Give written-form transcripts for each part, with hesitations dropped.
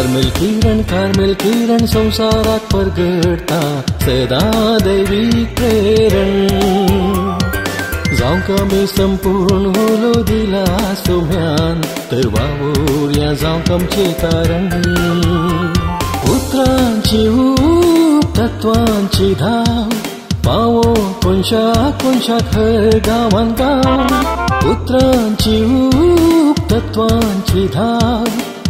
Carmel किरण, Carmel किरण संसाराक परगडता सदां दैवीक प्रेरण। जावंक आमी संपूर्ण उलो दिला सोम्यान, तर वावुरया जावंक आमचें कारण। उतरांची ऊब, तत्वांची धाव, पावो कोनशा कोनशाक हर गांवान गांव। उतरांची ऊब, तत्वांची धाव,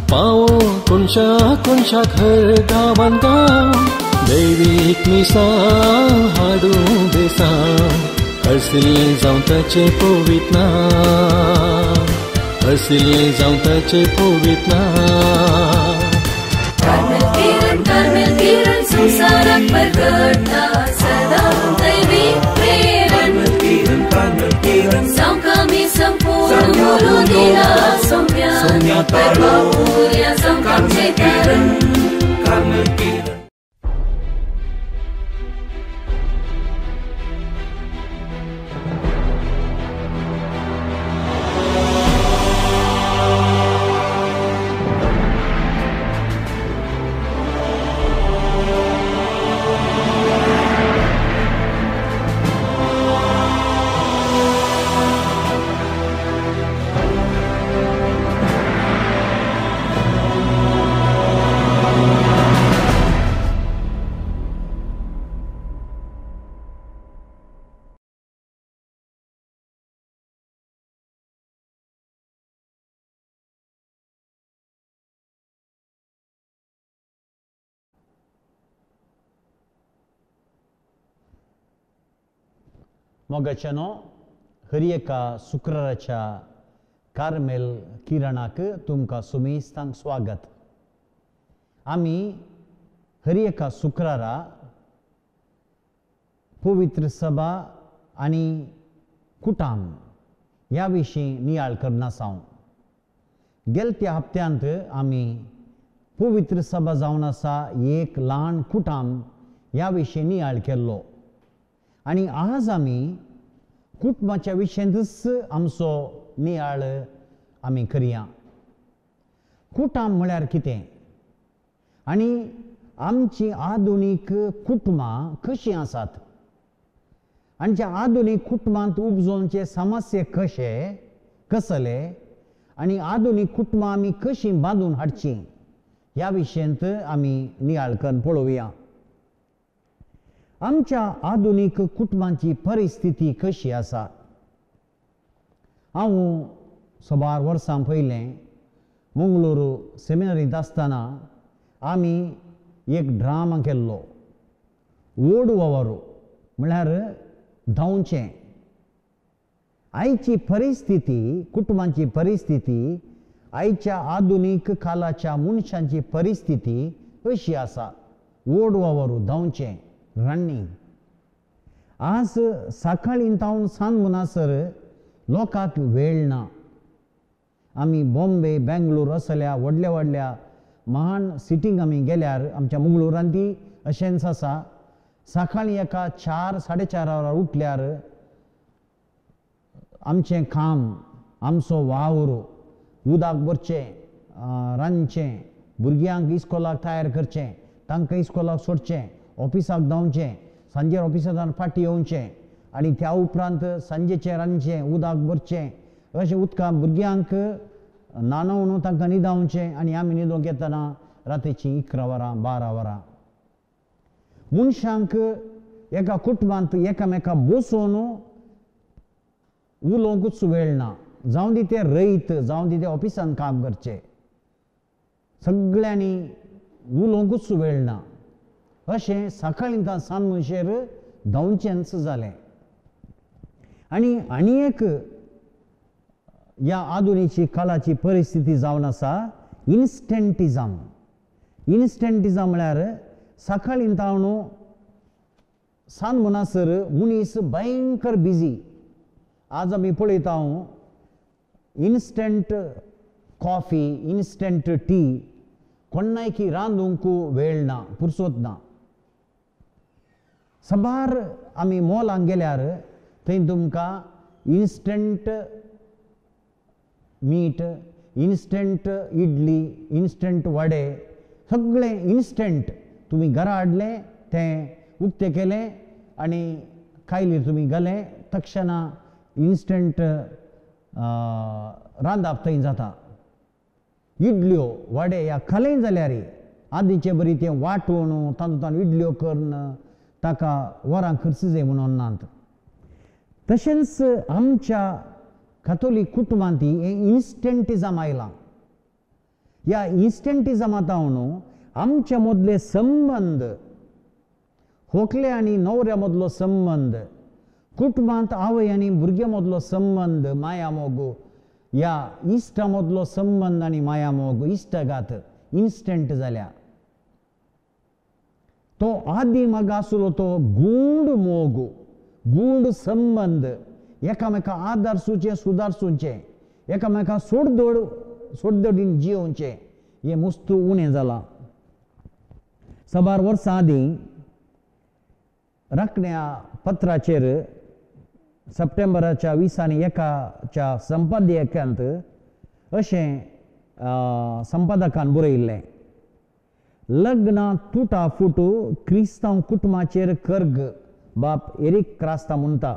पावो कोनशा कोनशाक हर गांवान गांव। दैवीक मिसां हाडूं देसां, हरसिल्लें जावं ताचें पवित्र नांव, हरसिल्लें जावं ताचें पवित्र नांव। कार्मेल किरण, कार्मेल किरण संसाराक परगडटा सदां दैवीक प्रेरण। कार्मेल किरण, जावंक आमी संपूर्ण उलो दिला सोम्यान, तर वावुरया जावंक आमचें कारण। कार्मेल किरण। मोगाच्यानो हर एका शुक्राराच्या कार्मेल किरणाक तुमकां सुमेस्तांक स्वागत। आमी हर एका शुक्रारा पवित्र सभा आनी कुटाम ह्या विशीं नियाळ करना आसाव। गेलत्या हप्त्यांत आमी पवित्र सभा जावन आसा एक ल्हान कुटाम ह्या विशीं नियाळ केल्लो आनी आज आमी कुटुंबाच्या विशयांतच आमचो नियाळ आमी करया। कुटाम म्हळ्यार कितें आनी आमची आधुनीक कुटुंबां कशीं आसात आनी ज्या आधुनीक कुटुंबांत उपजोवचे समस्ये कशे कसले आनी आधुनीक कुटुंबां आमी कशीं बांदून हाडचीं ह्या विशयांत आमी नियाळ करून पळोवया। आमच्या आधुनीक कुटुंबांची परिस्थिती कशी आसा? हांव सुमार वर्सां पयलें मंगळूर सेमिनरींत आसतना आमी एक ड्रामा केल्लो, ओड ववरो म्हळ्यार धांवचें। आयची परिस्थिती, कुटुंबांची परिस्थिती, आयच्या आधुनीक कालाच्या मनशांची परिस्थिती अशी आसा, ओड ववरो धांवचें, रनिंग। आज सकाळीं तावन सांज म्हणसर लोकांक वेळ ना। आमी बॉम्बे, बेंगलोर असल्या व्हडल्या व्हडल्या महान सिटींक आमी गेल्यार आमच्या मंगळुरांत ती अशेंच आसा। सकाळीं एका 4 साडे 4 वरां उठल्यार आमचें काम, आमचो वावर, उदक भरचें, रांदचें, भुरग्यांक इस्कोलाक तयार करचें, तांकां इस्कोलाक सोडचें, ऑफिसाक धांवचें, सांजेर ऑफिसांतल्यान फाटीं येवचें आनी त्या उपरांत सांजेचें रांदचें, उदक भरचें, अशें उदकां भुरग्यांक न्हाणोवन तांकां न्हिदोवचें आनी आमी न्हिदोवंक येतना रातीचीं 11 वरां 12 वरां। मनशांक एका कुटुंबांत एकामेका बसोवन उलोवंकूच वेळ ना। जावं दी ते रयत, जावं दी ते ऑफिसांत काम करचें, सगळ्यांनी उलोवंकूच वेळ ना। अशें सकाळीं सान मनशेर धांवचेंच जालें. आनी आनी एक ह्या आधुनीची काळाची परिस्थिती जावन आसा इन्स्टंटिजम. इन्स्टंटिजम म्हळ्यार सकाळीं तावन सान म्हणसर मनीस भयंकर बिजी. आज आमी पळयता इन्स्टंट कॉफी, इन्स्टंट टी, कोणायकी रांदूंक वेळ ना, पुरसोत ना. सबार आमी मॉलांक गेल्यार थंय तुमकां instant meat, instant idli, instant vade, सगळें इन्स्टंट. तुमी घरा हाडलें तें उक्तें केलें आनी कायलीर तुमी घालें, तक्षणा इन्स्टंट रांदप थंय जाता. इडल्यो वडे ह्या खालें जाल्यार आदींचे बरी तें वांटून तातूंत इडल्यो करून ताका वरां खर्च जाय म्हणून नात. तशेंच आमच्या कथोलीक कुटुंबांत हें इन्स्टंटिजम आयलां. ह्या इन्स्टंटिजमांत आमच्या मदले संबंद, होकले आनी न्हवऱ्या मदलो संबंद, कुटुंबांत आवय आनी भुरग्यां मदलो संबंद, मायामोग, ह्या इश्टा मदलो संबंद आनी मायामोग, इश्टागात इन्स्टंट जाल्या. तो आदी मागा आसलो तो गूढ मोग, गूढ संबंद, एकामेका आदारसुचें, सुदारसुचें, एकामेका सोडदोड सोडदोडीन जियोवचें हें मुस्त उणें जालां. साबार वर्सां आदीं राखण्या पत्राचेर सप्टेंबराच्या 20 आनी 1 संपादकांत अशें संपादकान बरयिल्लें, लग्नां तुटा फुट क्रिस्तांव कुटुंबाचेर कर्ग. बाप एरीक क्रास्ता म्हणटा,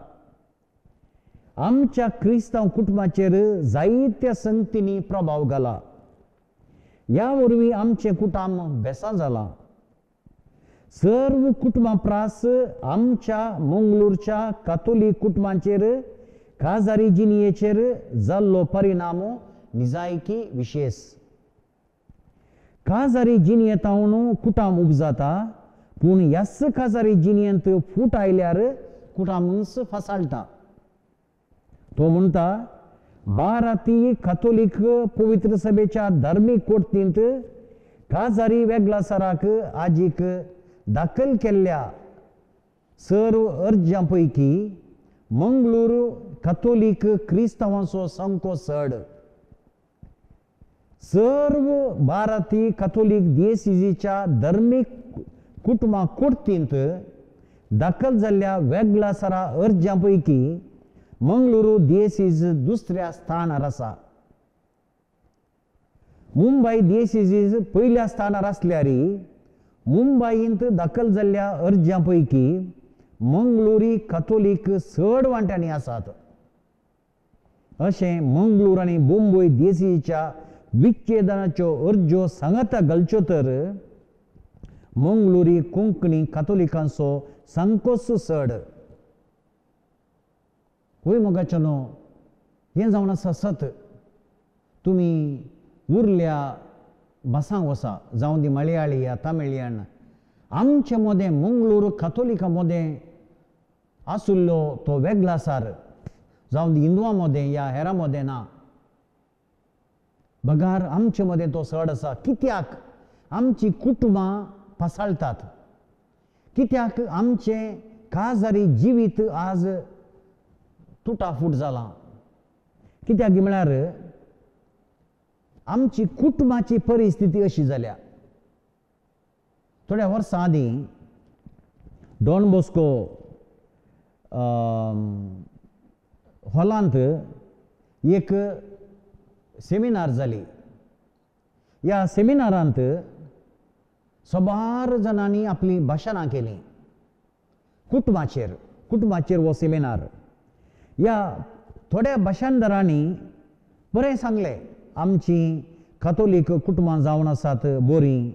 आमच्या क्रिस्तांव कुटुंबाचेर जायत्या संगतींनी प्रभाव घाला. ह्या वरवीं आमचें कुटुंब बेसां जालां. सर्व कुटुंबां प्रास आमच्या मंगळूरच्या कातोलीक कुटुंबांचेर काजारी जिणयेचेर जाल्लो परिणाम निजायकी विशेश. काजारी जिणयेंत कुटुंब उपजाता, पूण ह्याच काजारी जिणयेंत फूट आयल्यार कुटुंबूच फसाळटा. तो म्हणटा, भारतीय कथोलीक पवित्र सभेच्या धार्मीक कोर्तींत काजारी वेगळासराक आजीक दाखल केल्ल्या सर्व अर्जां पैकी मंगळूर कथोलीक क्रिस्तांवांचो सामको चड. सर्व भारतीय कथोलीक दियेसिजीच्या धार्मीक कुटुंबां कोर्तींत दाखल जाल्ल्या वेगळासरा अर्जां पैकी मंगळुरू दियेसीज दुसऱ्या स्थानार आसा. मुंबय दियेसीज पयल्या स्थानार आसल्यार मुंबयंत दाखल जाल्ल्या अर्जां पैकी मंगळुरी कथोलीक चड वांट्यांनी आसात. अशें मंगळूर आनी मुंबय दियेसीच्या विच्छेदनाच्यो अर्ज्यो सांगाता घालच्यो तर मंगळुरी कोंकणी कथोलिकांचो सामकोच चड. वय मोगाचो न्हू, हें जावन आसा सत. तुमी उरल्या भासांक वसा, जावं दी मलयाळी या तमिळयन, आमचे मदें मंगळूर कथोलिका मदें आशिल्लो तो वेगळासार जावं दी हिंदुआं मदें या हेरां मदें ना, बगार आमचे मदें तो चड आसा. कित्याक आमची कुटुंबां पासाळटात, कित्याक आमचें काजारी जिवीत आज तुटाफूट जालां, कित्याक म्हळ्यार आमची कुटुंबाची परिस्थिती अशी जाल्या. थोड्या वर्सां आदीं डॉन बॉस्को हॉलांत एक सेमिनार जाली. ह्या सेमिनारांत साबार जाणांनी आपलीं भाशणां केलीं कुटुंबाचेर. कुटुंबाचेर हो सेमिनार. ह्या थोड्या भाशांतरांनी बरें सांगलें, आमची कथोलीक कुटुंबां जावन आसात बरीं,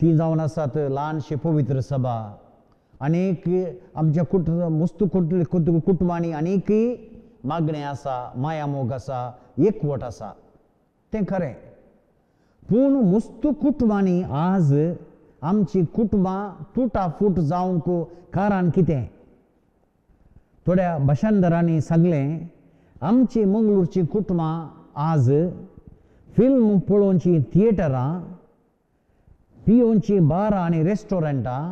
ती जावन आसात ल्हानशी पवित्र सभा, आनीक आमच्या मुस्त कुटुंबांनी आनीकय मागणें आसा, मायामोग आसा, एकवट आसा, तें खरें. पूण मुस्त कुटुंबांनी आज आमची कुटुंबां तुटाफूट जावंक कारण कितें? थोड्या भाशांतरांनी सांगलें, आमची मंगळूरची कुटुंबां आज फिल्म पळोवची थिएटरां, पियोवची बारां आनी रेस्टॉरंटां,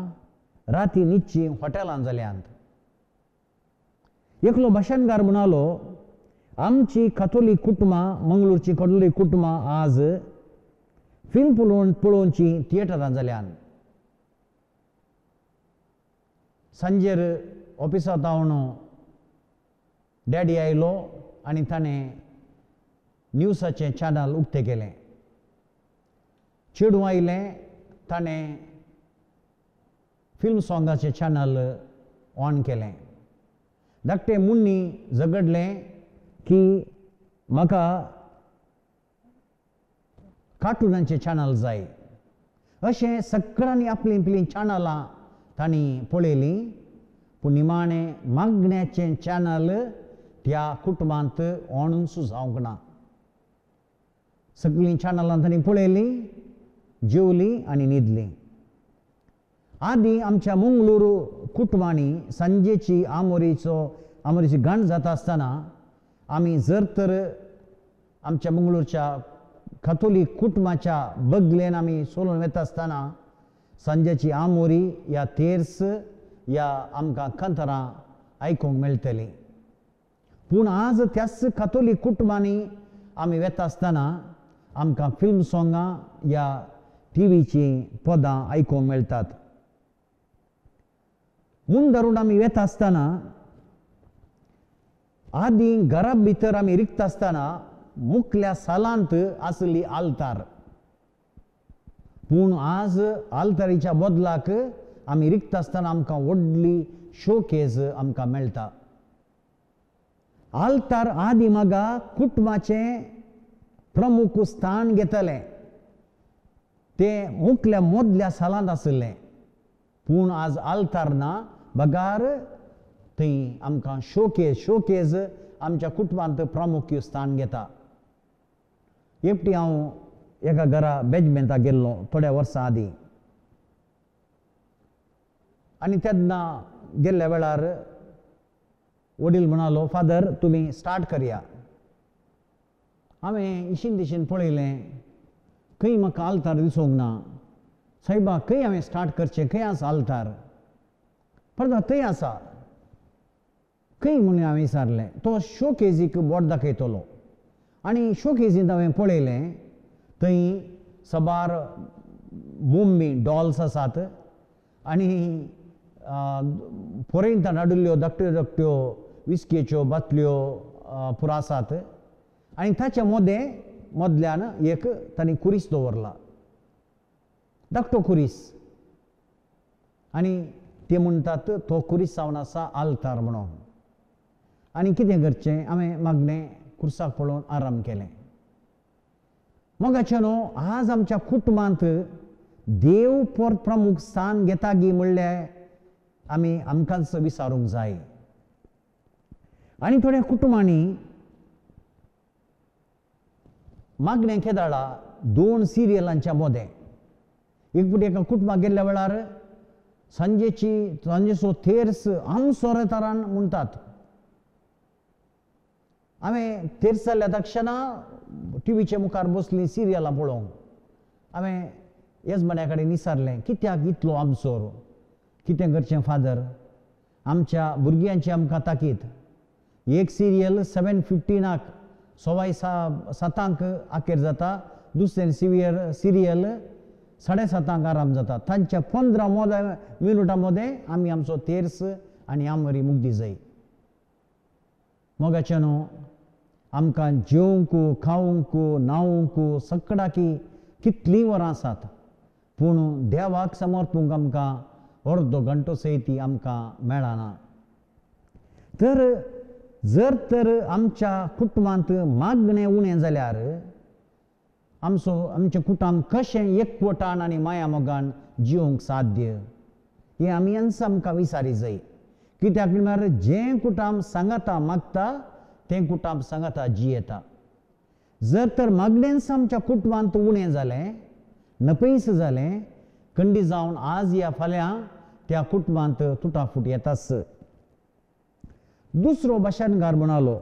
राती न्हिदची हॉटेलां जाल्यांत. एकलो भाशणकार म्हणालो, आमची कथोलीक कुटुंबां, मंगळूरची कथोलीक कुटुंबां आज फिल्म पळोवची थिएटरां जाल्यांत. सांजेर ऑफिसांत हांव डॅडी आयलो आनी ताणें न्यूजाचें चॅनल उक्तें केलें. चेडूं आयलें, ताणें फिल्म सोंगाचें चॅनल ऑन केलें. धाकटें मुन्नी झगडलें की म्हाका कार्टुनांचें चॅनल जाय. अशें सगळ्यांनी आपलीं आपलीं चॅनलां तांणी पळयलीं, पूण निमाणें मागण्याचें चॅनल त्या कुटुंबांत ऑनूच जावंक ना. सगळीं चॅनलां तांणी पळयलीं, जेवलीं आनी न्हिदलीं. आदीं आमच्या मंगळूर कुटुंबांनी सांजेची आमोरीची गाण जाता आसतना आमी जर तर आमच्या मंगळूरच्या कथोलीक कुटुंबाच्या बगलेन आमी सोलून वता आसतना सांजेची आमोरी या तेर्स या आमकां कंतरां आयकूंक मेळटलीं. पूण आज त्याच कथोलीक कुटुंबांनी आमी वता आसतना आमकां फिल्म सोंगां या टिवीचीं पदां आयकूंक मेळटात. म्हूण धरून आमी वता आसतना आदीं घरा भितर आमी रिगता आसतना मुखल्या सालांत आसली आल्तार, पूण आज आल्तारीच्या बदलाक आमी रिगता आसतना आमकां व्हडली शोकेज आमकां मेळटा. आल्तार आदीं मागा कुटुंबाचें प्रमुख स्थान घेतलें, तें मुखल्या मदल्या सालांत आशिल्लें. पूण आज आल्तार ना, बगार थंय आमकां शोकेज आमच्या कुटुंबांत प्रामुख्य स्थान घेता. एकटी हांव एका घरा बेजमेंटाक गेल्लो थोड्या वर्सां आदीं आनी तेन्ना गेल्ल्या वेळार वडील म्हणालो, फादर तुमी स्टार्ट करया. हांवें इशीन दिशीन पळयलें, खंय म्हाका आल्तार दिसूंक ना. सायबा, खंय हांवें स्टार्ट करचें, खंय आसा आल्तार? परत थंय आसा खंय म्हणून हांवें विचारलें. तो शोकेजीक बोट दाखयतलो आनी शोकेजींत हांवें पळयलें थंय सबार बोंबी डॉल्स आसात आनी फोरेंतान हाडिल्ल्यो धाकट्यो धाकट्यो विस्केच्यो बाटल्यो पुरो आसात आनी ताच्या मदें मदल्यान एक तांणी कुरीस दवरला, धाकटो कुरीस. आनी ते म्हणटात तो कुरीस जावन आसा आल्तार म्हणून. आनी कितें करचें, हांवें मागणें कुर्साक पळोवन आराम केलें. मोगाचें न्हू, आज आमच्या कुटुंबांत देव पर प्रमुख स्थान घेता गी म्हणल्यार आमी आमकांच विचारूंक जाय. आनी थोड्या कुटुंबांनी मागणें केदाळा दोन सिरियलांच्या मदें. एक फावटी एका कुटुंबाक गेल्ल्या वेळार सांजेची सांजेचो तेर्स आमसोरेतारान म्हणटात. हांवें तेर्स जाल्ल्या तक्षणा टिवीच्या मुखार बसली सिरियलां पळोवंक. हांवें येजमान्या कडेन विचारलें, कित्याक इतलो आमसोर, कितें करचें फादर, आमच्या भुरग्यांची आमकां ताकीत. एक सिरियल 7:15 7:15 आखेर जाता, दुसरें सिरियल 7:30 आराम जाता. तांच्या 15 मिनटां मदें आमी आमचो तेर्स आनी आमरी मुगदी जाय. मोगाचें न्हू, आमकां जेवंक, खावंक, न्हावंक सगळ्याकी कितलीं वरां आसात, पूण देवाक समर्पूंक आमकां अर्दो घंटो सयती आमकां मेळना. तर जर तर आमच्या कुटुंबांत मागणें उणें जाल्यार आमचो आमचें कुटुंब कशें एकवटान आनी माया मोगान जिवंक साध्य हें आमी आमकां विचारी जाय. कित्याक म्हणल्यार जें कुटुंब सांगाता मागता तें कुटुंब सांगाता जियेता. जर तर मागणेंच आमच्या कुटुंबांत उणें जालें, नपयस जालें, खंडी जावन आज या फाल्यां त्या कुटुंबांत तुटाफूट येताच. दुसरो भाशणकार म्हणालो,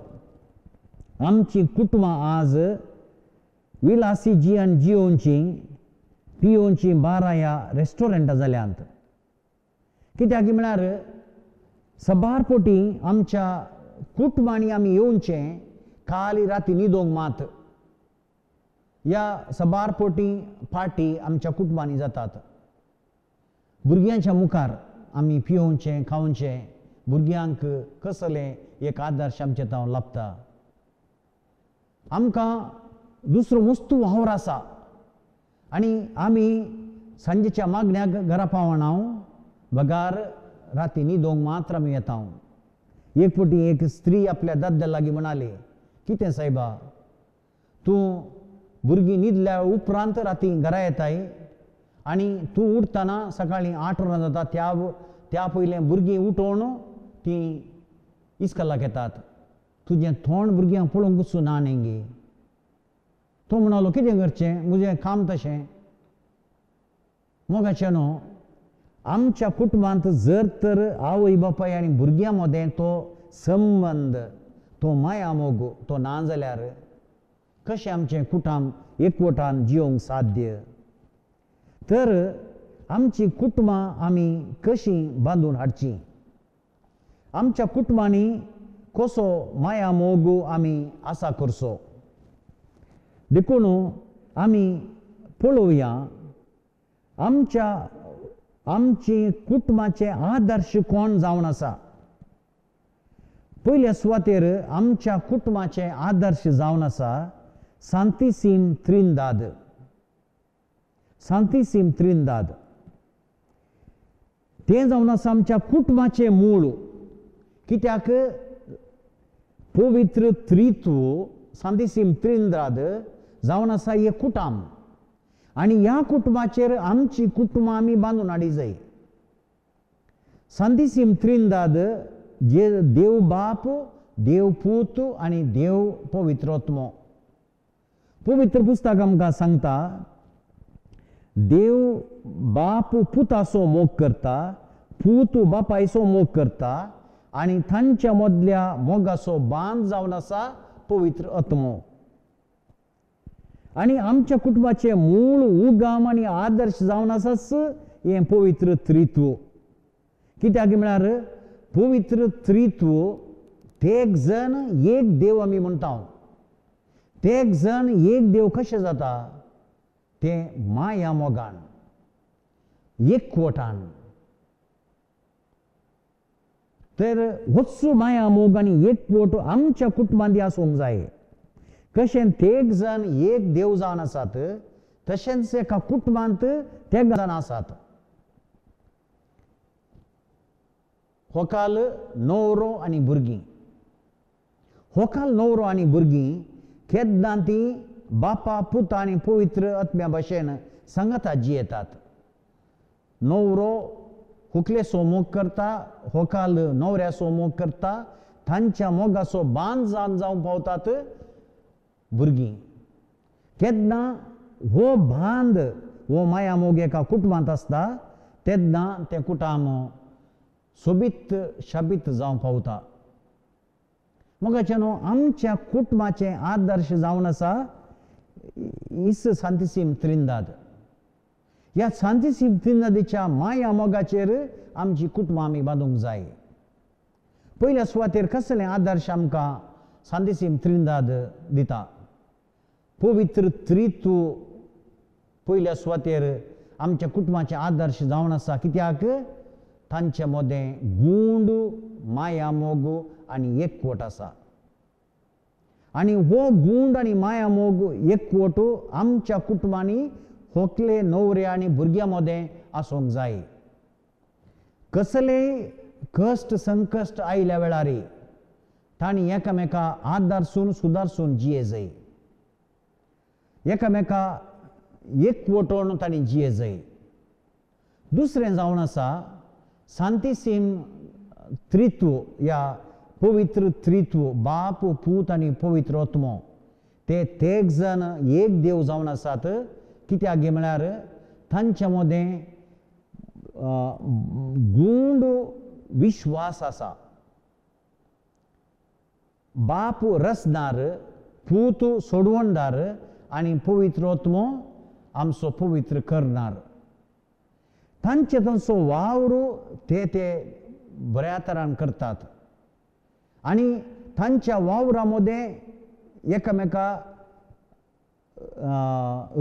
आमची कुटुंबां आज विलासी जियन जियोवची पियोवची बारां ह्या रेस्टॉरंटां जाल्यांत. कित्याक म्हळ्यार सबार पोटी आमच्या कुटुंबांनी आमी येवचें खाली राती न्हिदोंक मात ह्या सबार पोटी पार्टी आमच्या कुटुंबांनी जातात. भुरग्यांच्या मुखार आमी पियोवचें खावचें, भुरग्यांक कसलें एक आदर्श आमचे तावन लाबता. आमकां दुसरो वस्तू वावर आसा आनी आमी सांजेच्या मागण्याक घरा पावना बगार राती न्हिदोंक मात्र आमी येता. एक फावटी एक स्त्री आपल्या दादल्या लागीं म्हणाली, कितें सायबा तूं भुरगीं न्हिदल्या उपरांत राती घरा येताय आनी तूं उठतना सकाळीं 8 वरां जाता, त्या पयलें भुरगीं उठोवन तीं इस्कॉलाक येतात, तुजें तोंड भुरग्यांक पळोवंक ना न्ही गे. तो म्हणालो, कितें करचें, म्हजें काम तशें. मोगाचें न्हू, आमच्या कुटुंबांत जर तर आवय बापाय आनी भुरग्यां मदें तो संबंद, तो माया मोग तो ना जाल्यार कशें आमचें कुटुंब एकवटान जियोवंक साध्य? तर आमची कुटुंबां आमी कशीं बांदून हाडचीं, आमच्या कुटुंबांनी कसो माया मोग आमी आसा करचो, देखून आमी पळोवया आमच्या आमची कुटुंबाचे आदर्श कोण जावन आसा. पयल्या सुवातेर आमच्या कुटुंबाचे आदर्श जावन आसा सांतिसीम त्रिंदाद. सांतिसीम त्रिंदाद तें जावन आसा आमच्या कुटुंबाचें मूळ. कित्याक पवित्र त्रित्व सांतिसीम त्रिंदाद जावन आसा हें कुटुंब आनी ह्या कुटुंबाचेर आमची कुटुंबां आमी बांदून हाडी जाय. सांतिसीम त्रिंदाद जे देव बाप, देव पूत आनी देव पवित्र आत्मो. पवित्र पुस्तक आमकां सांगता देव बाप पुताचो मोग करता, पूत बापायचो मोग करता आनी तांच्या मदल्या मोगाचो बांद जावन आसा पवित्र आत्मो. आनी आमच्या कुटुंबाचें मूळ उगम आनी आदर्श जावन आसाच हें पवित्र त्रित्व. कित्याक म्हळ्यार पवित्र त्रित्व तेग जण एक देव आमी म्हणटा. तेग जण एक देव कशें जाता? तें माया मोगान, एकवटान. तर होच माया मोग आनी एकवट आमच्या कुटुंबांत आसूंक जाय. कशें तेग जण एक देव जावन आसात तशेंच एका कुटुंबांत तेग जाण आसात. होकाल न्हवरो आनी भुरगीं, होकाल न्हवरो आनी भुरगीं केन्ना ती बापा पुता आनी पवित्र आत्म्या भाशेन सांगाता जियेतात. न्हवरो हुकलेचो मोग करता, होकाल न्हवऱ्याचो मोग करता, तांच्या मोगाचो बांद जावन जावंक पावतात भुरगीं. केन्ना हो बांद हो माया मोग एका कुटुंबांत आसता तेन्ना तें कुटुंब सोबीत शाबीत जावंक पावता. मोगाचें न्हू, आमच्या कुटुंबाचें आदर्श जावन आसा इस सांतिसीम त्रिंदाद. ह्या सांतिसीम त्रिंदादीच्या माया मोगाचेर आमची कुटुंबां आमी बांदूंक जाय. पयल्या सुवातेर कसलें आदर्श आमकां सांतिसीम त्रिंदाद दिता? पवित्र त्रित्व पयल्या सुवातेर आमच्या कुटुंबाचें आदर्श जावन आसा. कित्याक तांचे मदें गूंड माया मोग आनी एकवट आसा. आनी हो गूंड आनी माया मोग एकवट आमच्या कुटुंबांनी होकले न्हवरे आनी भुरग्यां मदें आसूंक जाय. कसलेय कश्ट संकश्ट आयल्या वेळार तांणी एकामेका आदारसून सुदारसून जिये जाय, एकामेका एकवटोवन तांणी जिये जाय. दुसरें जावन आसा सांतिसीम त्रित्व या पवित्र त्रित्व बाप पूत आनी पवित्र आत्मो ते तेग जण एक देव जावन आसात. कित्याक म्हळ्यार तांच्या मदें गूंड विश्वास आसा. बाप रसदार, पूत सोडवणदार आनी पवित्र आत्मो आमचो पवित्र करणार. तांचे तांचो वावर ते ते बऱ्या तरान करतात आनी तांच्या वावरा मदें एकामेका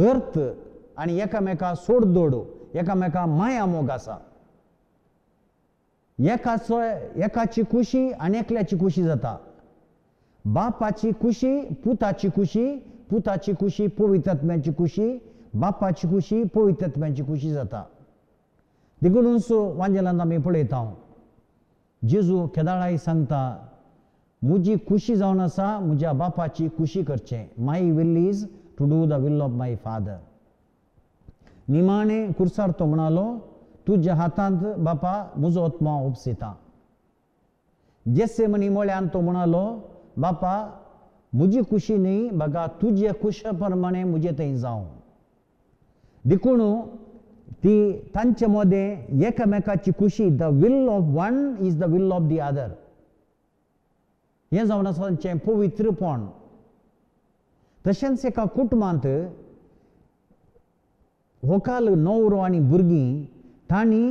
अर्थ आनी एकामेका सोडदोड, एकामेका माया मोग आसा. एकाचो एकाची खुशी आनी एकल्याची खुशी जाता. बापाची खुशी पुताची खुशी, पुताची खुशी पवित्र आत्म्याची खुशी, बापाची खुशी पवित्र आत्म्याची खुशी जाता. देखूनच वांजेलांत आमी पळयता जेजू केदाळाय सांगता, म्हजी खुशी जावन आसा म्हज्या बापाची खुशी करचें. My will is to do the will of my father. निमाणें कुर्सार तो म्हणालो, तुज्या हातांत बापा म्हजो आत्मो उपसिता. जेसेमनी मळ्यान तो म्हणालो, बापा म्हजी खुशी न्ही बगा तुजे खुशे प्रमाणे म्हजे थंय जावं. देखून ती तांचे मदें एकामेकाची खुशी, the will of one is the will of the other, हें जावन आसा तांचें पवित्रपण. तशेंच एका कुटुंबांत व्हंकल, न्हवरो आनी भुरगीं तांणी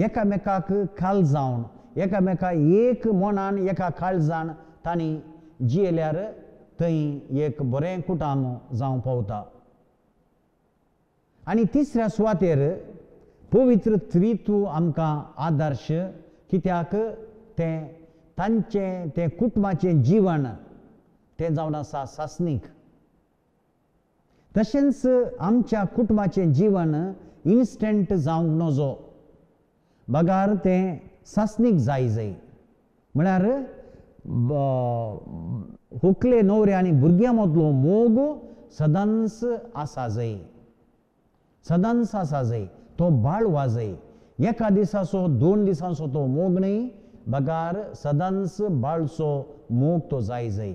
एकामेकाक काल जावन, एकामेका एक मनान एका काळजान तांणी जियेल्यार थंय एक बरें कुटुंब जावं पावता. आनी तिसऱ्या सुवातेर पवित्र त्रित्व आमकां आदर्श, कित्याक तें तांचें तें कुटुंबाचें जीवन तें जावन आसा सासणीक. तशेंच आमच्या कुटुंबाचें जीवन इन्स्टंट जावंक नजो, बगार तें सासणीक जाय जाय. म्हळ्यार व्हंकले न्हवरे आनी भुरग्यां मदलो मोग सदांच आसा जाय, सदांच आसा जाय, तो बाळवा जाय. एका दिसाचो दोन दिसांचो तो मोग न्हय, बगार सदांच बाळचो मोग तो जाय जाय.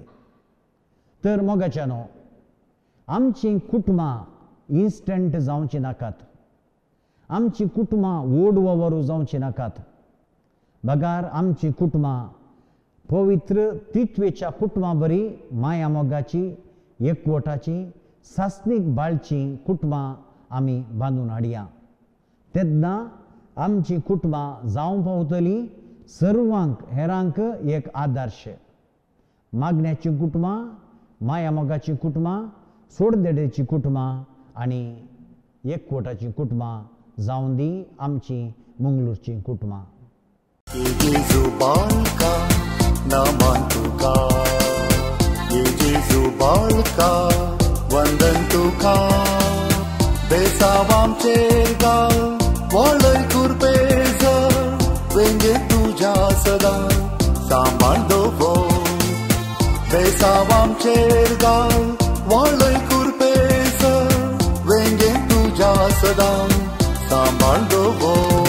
तर मोगाच्यानो, आमचीं कुटुंबां इन्स्टंट जावचीं नाकात, आमचीं कुटुंबां ओड वावरू जावचीं नाकात, बगार आमचीं कुटुंबां पवित्र तित्वेच्या कुटुंबां बरी माया मोगाची, एकवटाची, सासणीक बाळचीं कुटुंबां आमी बांदून हाडया. तेन्ना आमचीं कुटुंबां जावं पावतलीं सर्वांक हेरांक एक आदर्श. मागण्याचीं कुटुंबां, माया मोगाचीं कुटुंबां, सोडदेडेचीं कुटुंबां आनी एकवटाचीं कुटुंबां जावं दी आमचीं मंगळूरचीं कुटुंबां. वंदन तुका बेसावामचेर गाल वळय कुरपेज वेंगे तुज्या सदां सांबाळ दवर. बेसावामचेर गाल वळय कुरपेज वेंगे तुज्या सदां सांबाळ दवर.